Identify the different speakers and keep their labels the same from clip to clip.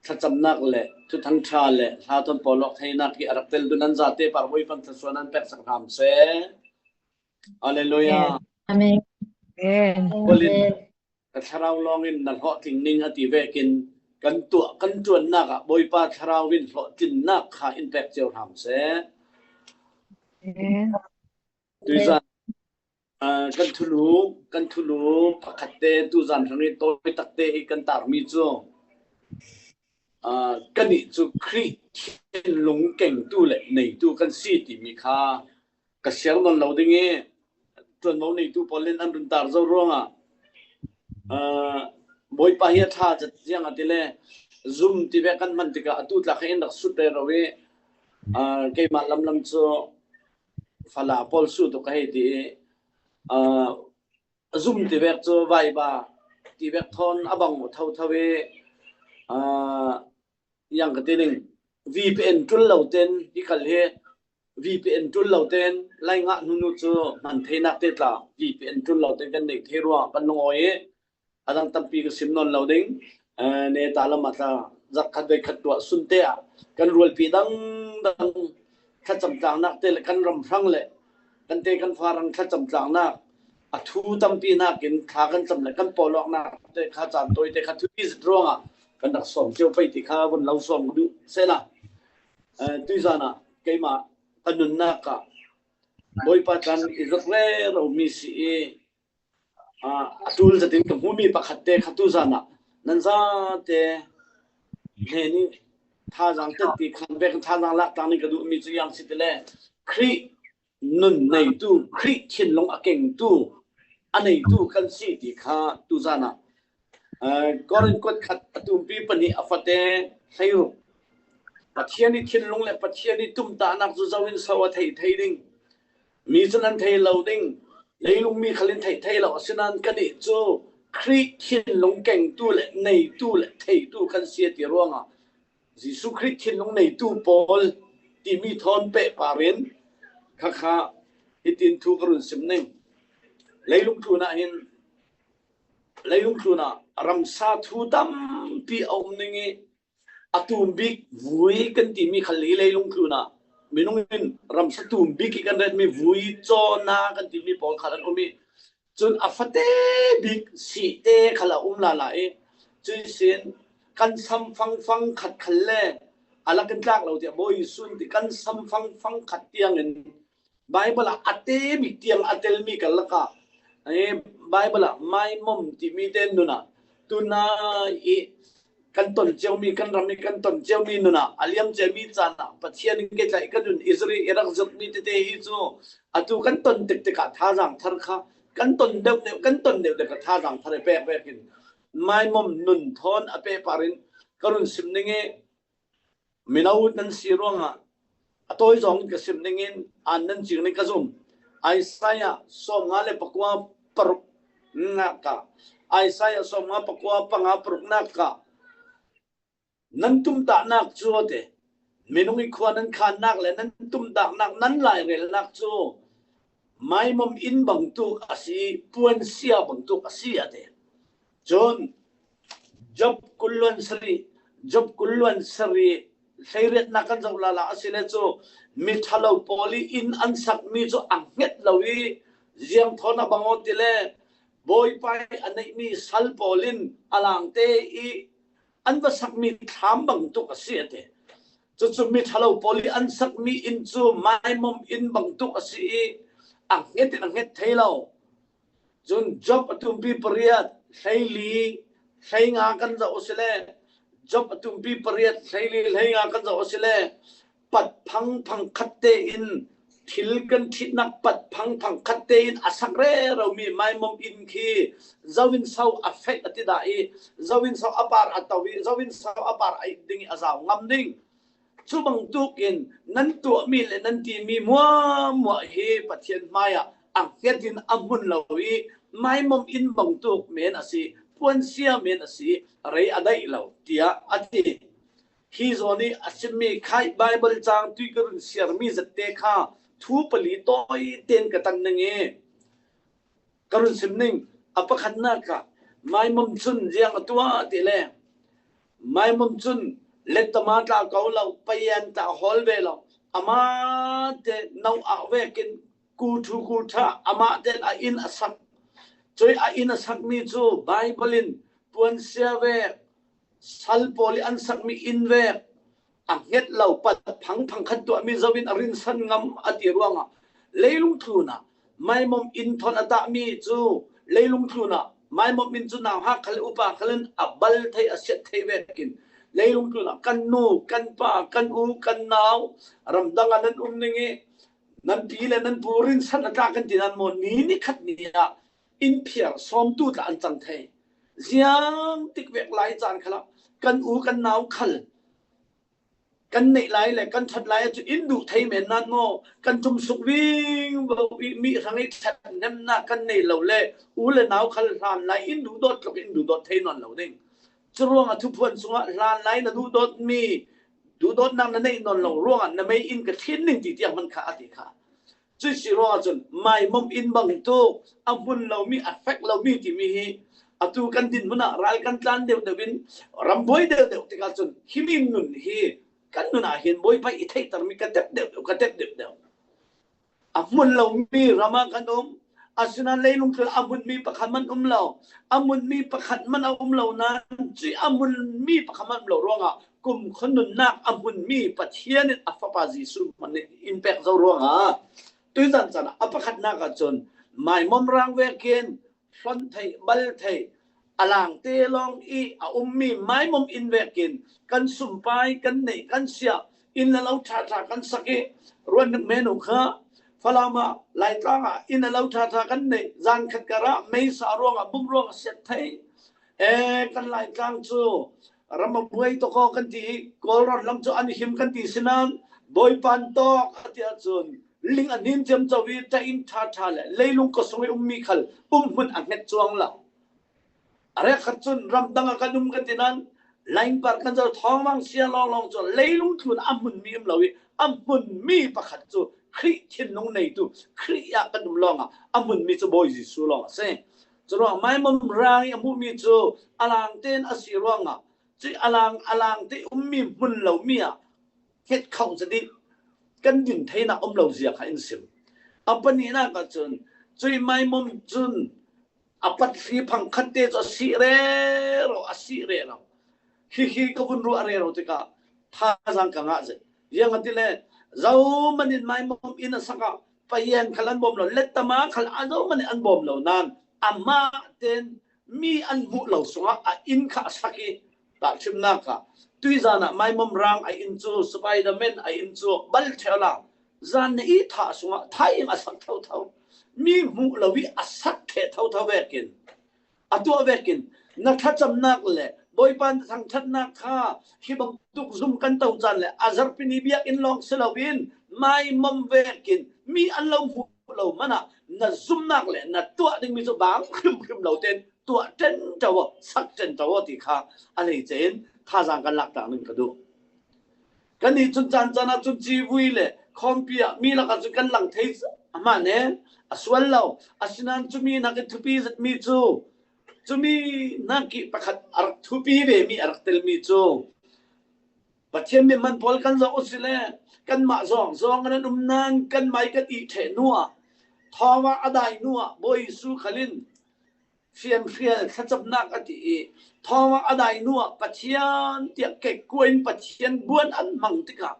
Speaker 1: Thlacamnak le thuthang ṭha le hla ton pawl awk theinak hi a rak tel dun an zate par Bawipa thluachuah nan pek sak hram seh. Hallelujah.
Speaker 2: Amen.
Speaker 1: Paul in ka thlarau lawngin na hlawhtling ning a ti vekin kan tuah kan ṭuannak ah Bawipa thlarau in hlawhtlinnak kha in pek cio hram seh.
Speaker 2: Amen.
Speaker 1: Tuizan kan thulu kan thulu pakhat te tuzan hrang i tawi tak te i kan tarmi cu kanih cu Khrih thinlung kengtu le neitu kan si timi kha ka siang nawn lo ding i ṭuanvo neitu pawl in an run tar zo ruangah Bawipa hi a ṭha ziang a ti le zum ti ve kan hman tikah atu tlak in rak sut re ro i keimah lamlam cu Fala pawl su tuk ka hei ti i zum ti vek cu vaiba ti vek thawn a bang tho tho i yang ka ti ning VPN tul lo ten hi khal hi VPN tul lo ten lai ngah hnu cu hman theinak te tla VPN tul lo ten kan nei thei rua kan lungawi i a dang tampi ka sim nawn lo ding ne ta lam ah tla zakkhat ve khat tuah sun te ah kan rualpi dang dang thlacam tlangnak te le kan ram hrang le kan te kan farang thlacam tlangnak a thu tampi nakin thla kan cam le kan pawlawknak te kha caan tawi te kha thupi zit ruangah kan rak sawm cio pei ti kha vun lo sawm duh sela tuizan ah keimah ka nunnak ah Bawipa tlan i zat re romi si i A ṭul zatin ka hmumi pakhat te kha tuzan ah nan zate hnen i thazaang tet khan vek thazaang lak tlang ning ka duhmi cu yang si tile Khrih nun neitu Khrih thinlung a kengtu a neitu kan si ti kha tuzan ah Korin kuat khat a tumpi pahnih a fate 16 Pathian i thinlung le Pathian i tumtahnak cu zo in so a thei thei ding Mi cu nan thei lo ding, leilung mi khal in theih thei lo. Asinain kannih cu Khrih thinlung kengtu le neitu le theitu kan si ti ruangah Jesuh Khrih thinlung neitu pawl timi thawn pehpar in khakha hitin thu ka run sim ning. Leilung tlun ah hin leilung tlun ah ramsa thu tampi a um ning i A tum bik vui kan timi khal hi leilung tlun ah minung in ramsa tum bik i kan retmi vui caw na kan timi pawl khal an um i cun a fate bik sih te khal a um la la i cuisin kan sam fang fang khat khal le alak in tlak lo tiah Bawi Jesuh ti kan sam fang fang khat tiang in Bible ah a te bik tiang a telmi kan lakah Bible ah maimom timi te nun ah tuna i kan ton ciomi kan ram i kan ton ciomi nun ah a liam ciami caan ah Pathian in ke tlaih kan nun Israel i rak zirhmi tete hi cu atu kan ton tik tikah thazaang thar kha kan ton deuh deuh kan ton deuh deuh thazaang thar i pek pek in maimom nun thawn a pe par in ka run sim ning i Mino nan si ruangah a tawi zong ka sim ningin an nan cing ning ka zum. Isaiah 56 nak ah Isaiah 55 5 nak ah nan tumtahnak cu te minung i khua nan khannak le nan tumtahnak nan lairelnak cu maimom inn bangtuk a si puansia bangtuk a si a ti. Cun Job kulluan sarih, Job kulluan sarih hleiriatnak kan zoh la la a si le cu miṭhalo pawl i inn an sakmi cu a hnget lo i ziang thawn a bang aw ti le Bawipa i a neihmi sal pawl in a langte i an va sakmi thlam bantuk a si a ti. Cucu miṭhalo pawl i an sakmi inn cu maimom inn bantuk a si i a hnget in a hnget thei lo. Cun Job a tumpi pariat, 14, 15 kan zoh a si le Job a tumpi pariat, 14, 15 kan zoh a si le pat phang phang khat tein thil kan ṭhitnak pat phang phang khat tein a sak reromi maimom inn khi zo in so a fek a ti dah i zo in so a par a to i zo in so a par a ding i a zau ngam ding. Cu bantukin nan tuahmi le nan timi muahmuah hi Pathian hmaiah a hnget in a hmun lo i maimom inn bantuk men a si, puansia men a si, rei a daih lo tiah a ti. Hi zawn i a chimmi khai Baibal caang tui ka run siarmi zatte kha thu pali tawi tein ka tan ning i ka run sim ning a pakhatnak ah maimom cun ziang a tuah ti le. Maimom cun lettama tla ko lo, payan tla hawl ve lo. Ama te no ah vekin ku thu ku tha amah ten a inn a sak. Cui a inn a sakmi cu Bible in puansia ve sal pawl i an sakmi inn ve a hnget lo pat phang phang khat tuahmi zo in a rinsan ngam a ti ruangah leilung tlun ah maimom inn thon a tahmi cu leilung tlun ah maimom inn cu nau ha khal upa khalin a bal thei a siat thei vekin leilung tlun ah kan nu kan pa kan u kan nau ramdang ah nan um ning i nan pi le nan pu rinsan a tla kan ti nan maw ni ni khat ni ah inn phiar sawmtu tla an cang thei ziang tik vek lai caan khala kan u kan nau khal kan neih lai le kan that lai cu inn duh thei men nan maw kan tum suk ving bo i mi hrang i that nem na kan nei lo le u le nau khal hlan lai inn duh dawt tluk inn duh dawt thei non lo ding curuang a thuphuan chungah hlan lai na duh dawt mi duhdawtnak na neih non lo ruangah na mei inn ka thlen ning ti tiang man kha ati kha Cuisi ruangah cun maimom inn bangtuk a hmun lomi a fek lomi timi hi atu kan dinhmun ah ral kan tlan deuhdeuh in rambuai deuhdeuh tikah cun himi nun hi kan nun ah hin Bawipa i theihtermi ka tep deuhdeuh ka tep deuhdeuh. A hmun lomi ram ah kan um. Asinain leilung thil a hmunmi pakhat man um lo. A hmunmi pakhat man a um lo nain cuI a hmunmi pakhat man um lo ruangah kum nunnak a hmunmi Pathian in a fapa Jesuh man nih in pek zo ruangah tuizan caan ah a pakhatnak ah cun maimom rang vekin hlon thei bal thei alang te lawng i a ummi maimom inn vekin kan sumpai kan neih kan sia inn le lo ṭha ṭha kan sak i ruan menu kha Falam ah Laitlang ah inn le lo ṭha ṭha kan neih zan khat kar ah meisa ruangah bum ruangah siat thei e kan Laitlang cu ram a buai tuk aw kan ti i Kawlrawn lam cu an him kan ti sinan Bawipa tawk a ti ahcun ling a hnin ciamco i ṭain ṭhaṭha le leilung ka sung i ummi khal umhmun a hnget cuang lo. A rek khat cun ramdang ah kan um kan ti nain laingpar kan zo thawngvang sia lawnglawng cu leilung tlun a hmunmi um lo i a hmunmi pakhat cu Khrih thinlung neitu Khrih ah kan um lawngah a hmunmi cu Bawi Jesuh lawng a si. Curuang maimom rang i a hmuhmi cu a lang tein a si ruangah cu a lang a lang te ummi hmun lomi ah hnget kho zati kan din theinak um lo zia kha in sim. A pahnihnak ah cun cui maimom cun a pat hri phang khat te cu a sih rero a sih rero. Hihi ka vun ruah rero tikah thazaang ka ngah zet. Yang ati le zo manin maimom inn a sak ah Pathian khal an bawm lo lettama khal a zo man an bawm lo nain amah ten mi an hmuh lo sungah a inn kha a sak i tahchimnak ah tuizan ah maimom rang a inn cu Spiderman a inn cu bal thela zan na i tha sungah thaim a sak tho tho mi hmuh lo i a sak the tho tho vekin A tuah vekin na thlacamnak le Bawipa na thangṭhatnak kha hi bantuk zum kan to caan le a zarhpini biakinn lawng si loin maimom vekin mi an lo hmuh lo man ah na zumnak le na tuah dingmi cu bang hrimhrim lo tein tuah ṭen ṭo sak ṭen ṭo ti kha a hleice in thazaang kan lak tlak ning ka duh. Kannih cun caan caan ah cun civui le khawmpi ah mi lakah cun kan lang thei hman e a sual lo. Asinain cumi nakin thupi zatmi cu cumi nak i pakhat a rak thupi vemi a rak telmi cu Pathian mi man pawl kan zoh usile kanmah zong zong an um nain kan mai kan i ṭheh hnu ah thawng ah a dai hnu ah Bawi Jesuh khalin fianhrial thlacamnak a ti i thawng a dai hnu ah Pathian tiah kekkuai in Pathian buan an hmang tikah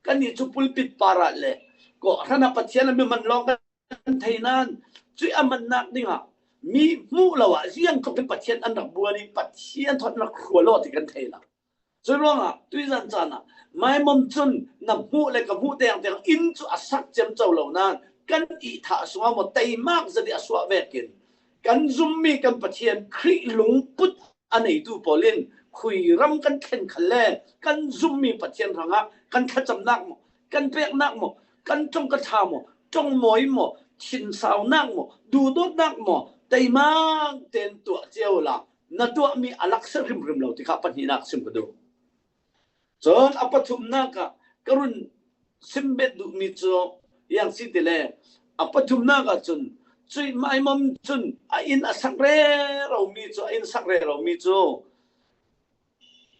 Speaker 1: kannih cu pulpit par ah le kawhhran ah Pathian a mi man lawng kan thei nain cuih a mannak dingah mi hmuh lo ah ziang tluk in Pathian an rak buan i Pathian thawt rak hrual aw ti kan thei lo. Cu ruangah tuizan caan ah maimom cun na hmuh le ka hmuh deng deng inn cu a sak ciamco lo nain kan ihthah sungah maw teimak zat i a suah vekin kan zummi kan Pathian Khrih lungput a neitu pawl in khui ram kan thlen khal le kan zummi Pathian hrangah kan thlacamnak maw kan peknak maw kan ṭong ka ṭha maw ṭong mawi maw thinsaunak maw duhdawtnak maw teimak tein tuah cio la na tuahmi a laksa hrimhrim lo ti kha pahnihnak chim ka duh. Cun a pathumnak ah ka run sim bet duhmi cu yang si ti le a pathumnak ah cun cui maimom cun a inn a sak rero mi cu a inn sak rero mi cu.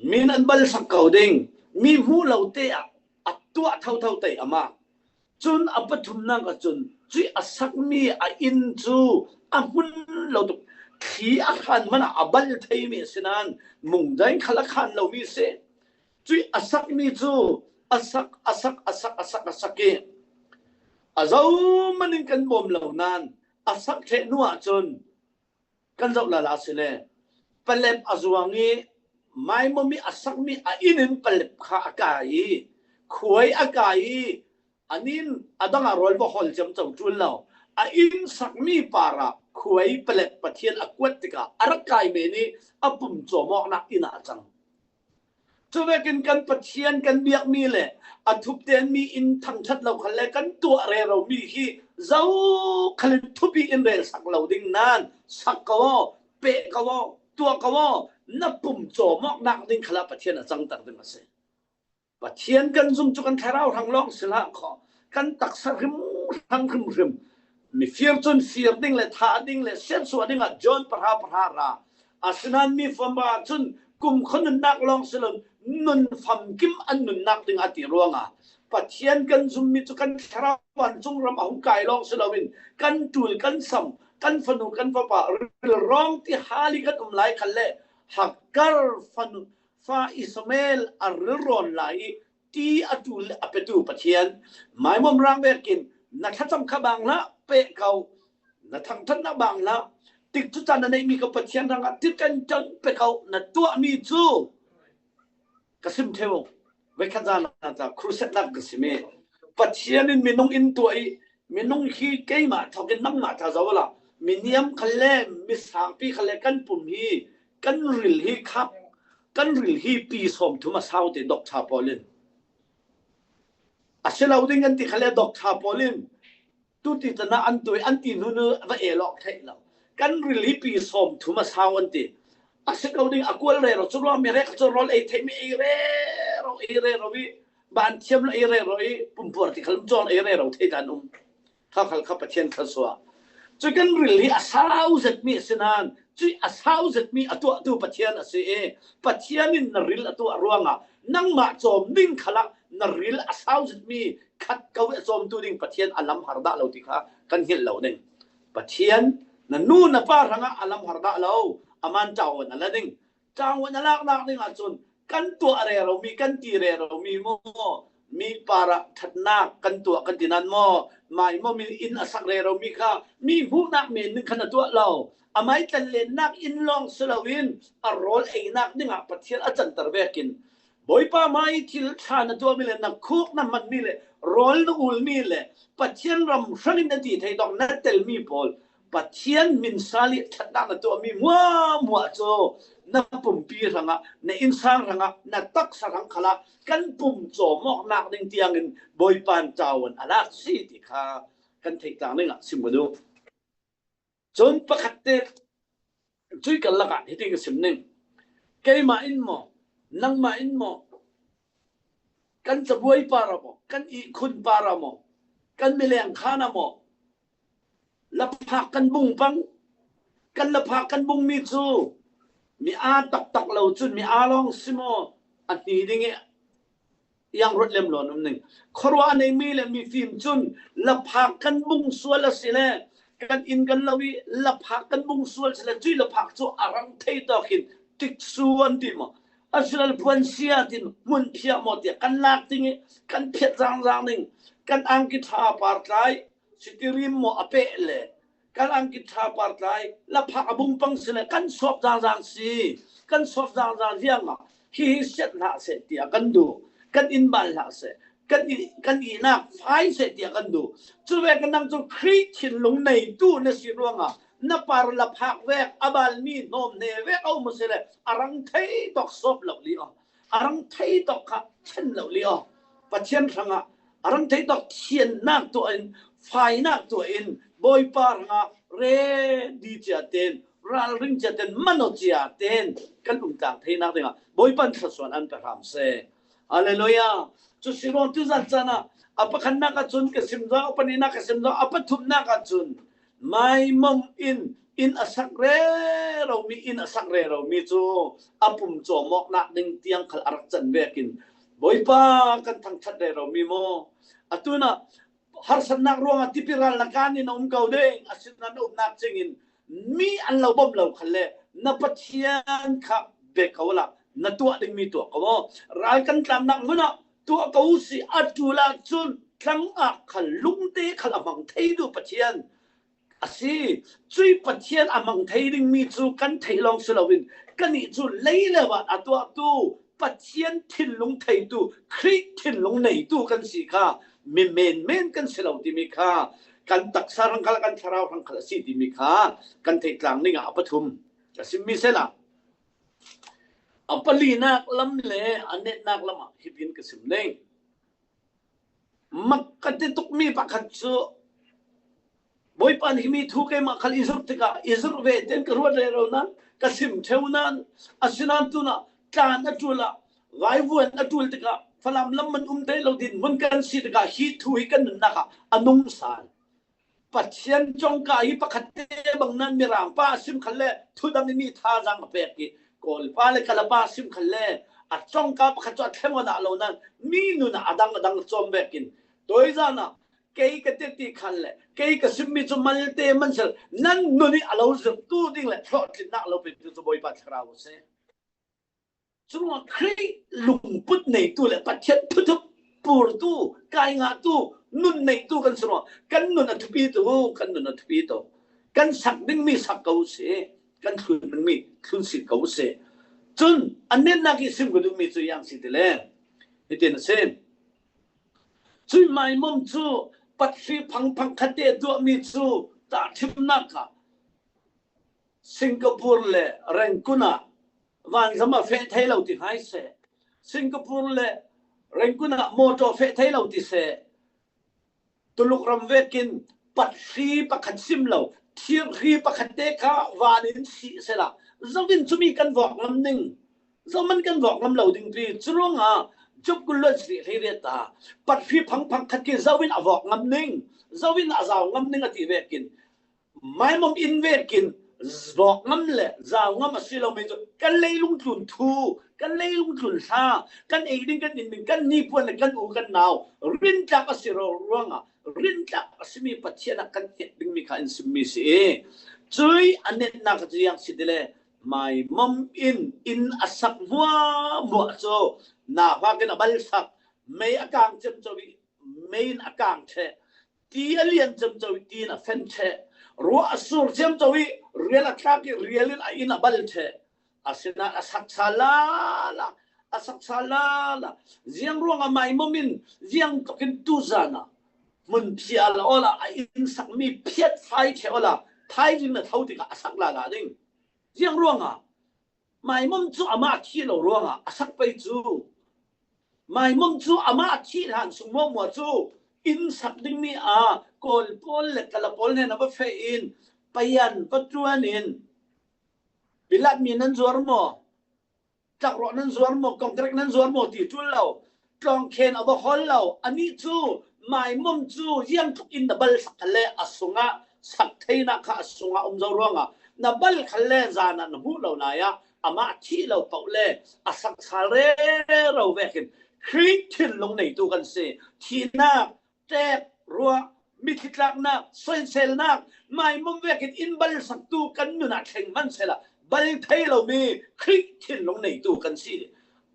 Speaker 1: Min an bal sak ko ding. Mi hmuh lo te ah a tuah thotho te ama. Cun a pathumnak ah cun cui a sakmi a inn cu a hmun lo tuk. Thli a hran hmanh ah a bal theimi a si nain mungdaing khal a khan lomi a si. Cui a sakmi cu a sak a sak a sak a sak a sak i a zohmanh in kan bawm lo nain a sak ṭheh hnu ah cun kan zoh la la si le palep a zuang i maimom i a sakmi a inn in palep kha a kai i khuai a kai i anin a dang ah rawl va hol cem co ṭul lo a inn sakmi par ah khuai palep Pathian a kuat tikah a rak kai men i a pum cawmawknak inn ah a cang. Cuvekin kan Pathian kan biakmi le a thuptenmi inn thangṭhat lo khal le kan tuah reromi hi zokhal in thupi in rel sak lo ding nan sak ko aw, peh ko aw, tuah ko aw, na pum cawmawknak ding khala Pathian a cangter ding a si. Pathian kan zum cu kan thlarau hrang lawng si hlah khaw kan taksa hrim hrang hrimhrim mifir cun fir ding le thah ding le siansuah ding ah John pahra pahra ra asinain mi fam ah cun kum kho nunnak lawng si lo nun famkim an nunnak ding a ti ruangah Pathian kan zummi cu kan thlarau vancung ram a hung kai lawng si loin kan tul kan sam kan fanu kan fapa rilrawng ti hali kan um lai khal le Hagar fanu fa Ismael a rilrawn lai i ti a tul a petu Pathian maimom rang vekin na thlacam kha bang hlah pe ko na thangthatnak bang hlah tik cu caan na neihmi ka Pathian rangah tirkan tan pe ko na tuahmi cu ka sim theu voikhat zan ah crusade nak ka sim i Pathian in minung in tuah i minung hi keimah thawk in nangmah tha zo la mi niam khal le mi sangpi khal le kan pum hi kan ril hi khap kan ril hi pi 30 a sau te doctor pawl in a si lo ding an ti khale doctor pawl in tuti tana an tuai an ti hnu nu va el awk theih lo kan ril hi pi 30 a sau an ti a si ko ding a kual re ro chu ro mi rek chu rol ei thei mi ei re ro ei re ro i ban thiam lo ei re ro i pumpuar ti khalum chon ei re ro thei dan um kha khal kha Pathian thluachuah. Cu kan ril hi a sau zetmi a si nain cu a sau zetmi a tuahtu Pathian a si i Pathian in na ril a tuah ruangah nangmah cawm ding khalah na ril a sau zetmi khat ko a cawmtu ding Pathian a lam har dah lo ti kha kan hngilh lo ding. Pathian na nu na pa hrangah a lam har dah lo aman ṭawan a la ding Tlangwan a laknak ding ahcun kan tuah reromi kan ti reromi maw mi para ṭhatnak kan tuah kan ti nan maw mai maw mi inn a sak reromi kha mi hmuhnak men ning khan a tuah lo amai tlanlennak inn lawng si loin a rawl einak dingah Pathian a canter vekin Bawipa mai thil ṭha na tuahmi le na khuk na hmanmi le rawl na ulmi le Pathian ram hrang in na ti thei dong na telmi pawl Pathian min sal i ṭhatnak na tuahmi muahmuah cu na pumpi hrangah na innsang hrangah na taksa hrang khalah kan pum cawmawknak ding tiangin Bawipa ṭawan a lak si ti kha kan theih tlang dingah sim ka duh. Cun pakhat te cui kan lakah hitin ka sim ning keimah in maw nangmah in maw kan cabuai para maw kan ihkhun para maw kan mileng khan ah maw Laphak kan bung pang. Kan laphak kan bungmi cu mi aa taktak lo cun mi aa lawng si maw a hni ding i iang ruat lem lawn um ning. Khuaruah a neimi le mifim cun laphak kan bung sual a si le kan inn kan lo i laphak kan bung sual si le cui laphak cu a rang thei tawk in tiksu an ti maw asilal puansia tin hmun phiah maw tiah kan lak ding i kan phiat zangzang ding kan angki tha par tlai Sitirim maw a peh le kan angki ṭha par tlai laphak a bung pang si le kan sawp zaangzaang si kan sawp zaangzaang riangah hihi siat hlah seh tiah kan duh kan inn bal hlah seh kan i kan ihnak fai seh tiah kan duh cu ve kan nang cu Khrih thinlung neitu na si ruangah na par laphak vek a balmi hnawm hne vek a um si le a rang thei tok sawp lo li o a rang thei tok kha chen lo li o Pathian hrangah a rang thei tok thiannak tuah in fainak tuah in Bawipa hrangah ready cia ten ralring cia ten mano cia ten kan um tlang theinak dingah Bawipa thluachuah an pe hram seh. Hallelujah. Cu si ruang tu zan caan ah a pakhatnak ah cun ka sim zong a pahnihnak ka sim zong a pathumnak ah cun maimom in Inn a sak reromi inn a sak reromi cu a pum cawm awknak ding tiang khal a rak can vekin Bawipa kan thangṭhat reromi maw atu na harsatnak ruangah tipiral na kaan in a um ko ding asinain na umnak cingin mi an lo bawmh lo khal le na Pathian kha bek ko la na tuah dingmi tuah ko maw ral kan tlamnak hmun ah tuah ko si a ṭul ahcun tlang ah khal lungte khal a hmang thei du Pathian A si. Cui Pathian a mang thei dingmi cu kan theih lawng si loin kannih cu lei le van a tuahtu Pathian thinlung theitu Khrih thinlung neitu kan si kha mi menmen kan si lo timi kha kan taksa rangkhal kan thlarau rangkhal a si timi kha kan theih tlang ning ah a pathum a simmi sela a palinak lam le a netnak lam ah hitin ka sim ning Mak ka ti tukmi pakhat cu Bawipa nih mi thu keimah khal i zurh tikah i zurh ve ten ka ruat rero nan ka sim theu nan asinain tunah tlan a ṭul ah vaivuan a ṭul tikah Falam lam man um te lo din mun kan si tikah hi thu hi kan nunnak ah a nung sal. Pathian congka hi pakhat te bang nan mirang pa sim khal le thudang i mi thazaang a pek i Kawl pa le Kala pa sim khal le a congka pakhat cu a thleng ah lo nan mi nun ah a dang a dang cawm bek in toizan ah kei ka te ti khan le kei ka simmi cu malte man sel nan nun i a lo zirtu ding le hlawhtlinnak lo pe tu cu Bawipa thlarau a si. Curuangah Khrih lungput neitu le Pathian thuthup purtu, kai ngahtu, nun neitu kan si ruang kan nun a thupi tu, kan nun a thupi tu. Kan sak dingmi sak ko si, kan thlun dingmi thlun si ko si. Cun a nennak i sim ka duhmi cu yang si ti le hitin a si. Cui maimom cu pathri phang phang khat te tuahmi cu tahthimnak ah Singapore le Rangoon ah vanzam a feh thei lo ti hngai seh. Singapore le Rangoon ah motor feh thei lo ti seh. Tuluk ram vekin pathri pakhat sim lo thirhri pakhat te kha van in si sela zovin cumi kan vok ngam ning zoman kan vok ngam lo ding pi curuangah job kulon sri hlei riat ta pathri phang phang khat ki zovin a vok ngam ning zovin a zau ngam ning ati vekin Maimom inn vekin vawk ngam le zau ngam a si lomi cu kan leilung tlun thu, kan leilung tlun hla, kan ei ding kan in ding, kan hnipuan le kan u kan nau rintlak a si ruangah rintlak a simi Pathian ah kan hnet dingmi kha in simmi si i cui a netnak cu yang si tile maimom in inn a sak muahmuah cu na hwakin a bal sak mei a kang cemco i mei in a kang ṭheh Ti a lian cemco i ti in a fen ṭheh. Ruah a sur cemco i rial a tlak i rial in a inn a bal ṭheh. Asinain a sakcha la la, a sakcha la la. Ziang ruangah maimom in ziang tluk in tuzan ah hmun phial ola a inn sakmi phiat fai ṭheh ola thaizing na tho tikah a sak la la ding. Ziang ruangah Maimom cu amah thi lo ruangah a sak pei cu. Maimom cu amah thih hlan sung muahmuah cu inn sak dingmi ah Kawl pawl le Kala pawl nen a va feh in payan va ṭuan in Pilat mi nan zuar maw? Tlakrawh nan zuar maw? Kongkrek nan zuar maw ti ṭul lo. Tlawngkhen a va hol lo. Anih cu maimom cu ziang tluk in na bal sak khal le a sungah sak theinak kha a sungah um zo ruangah na bal khal le zan ah na hmuh lo lai ah amah thih lo paoh le a sak sal rero vekin Khrih thinlung neitu kan si. Thihnak, ṭek, ruah, mitthli tlaknak, soiselnak, maimom vekin inn bal saktu kan nun ah thleng hmanhsehla bal thei lomi Khrih thinlung neitu kan si.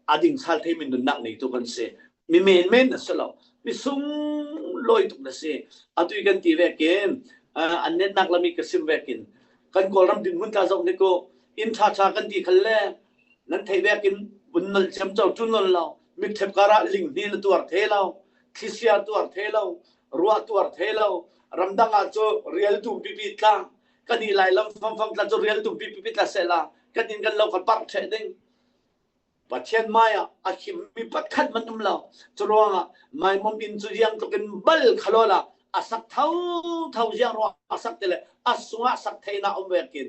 Speaker 1: A ding sal theimi nunnak neitu kan si. Mi menmen na si lo. Mi sunglawi tuk na si. Atu i kan ti vekin an netnak lami ka sim vekin kan Kawlram dinhmun tla zoh hnik u inn ṭhaṭha kan ti khal le nan theih vekin vun nolh cemco ṭun nawn lo mitṭhep karah linghni na tuar the lo thlisia tuar the lo ruah tuar the lo ramdang ah cu rial tum pipi tla kan i lai lam fangfang tla cu rial tum pipi tla sehla kan in kan lo kha parh ṭheh ding Pathian mai ah a himmi pakhat man um lo cu ruangah maimom inn cu ziang tluk in bal khalo la a sak tho tho ziang ruang a sak te le a sungah sak theina um vekin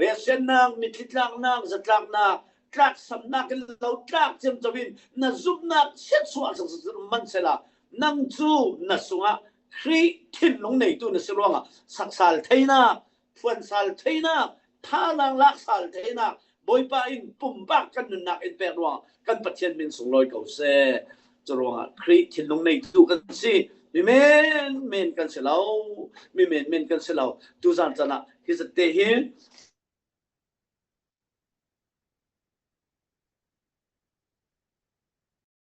Speaker 1: riasiannak mitthli tlaknak zatlaknak tlaksamnak in lo tlak cemco in na zumhnak chiatchuah man sela nang cu na sungah Khrih thinlung neitu na si ruangah saksal theina. phuan sal theinak, thazaang lak sal theinak, Bawipa in pumpak kan nunnak in pek ruang kan Pathian min sunglawi ko seh. Cu ruangah Khrih thinlung neitu kan si. Mi men men kan si lo. Mi men men kan si lo. Tuzan chan ah hi zat te hi.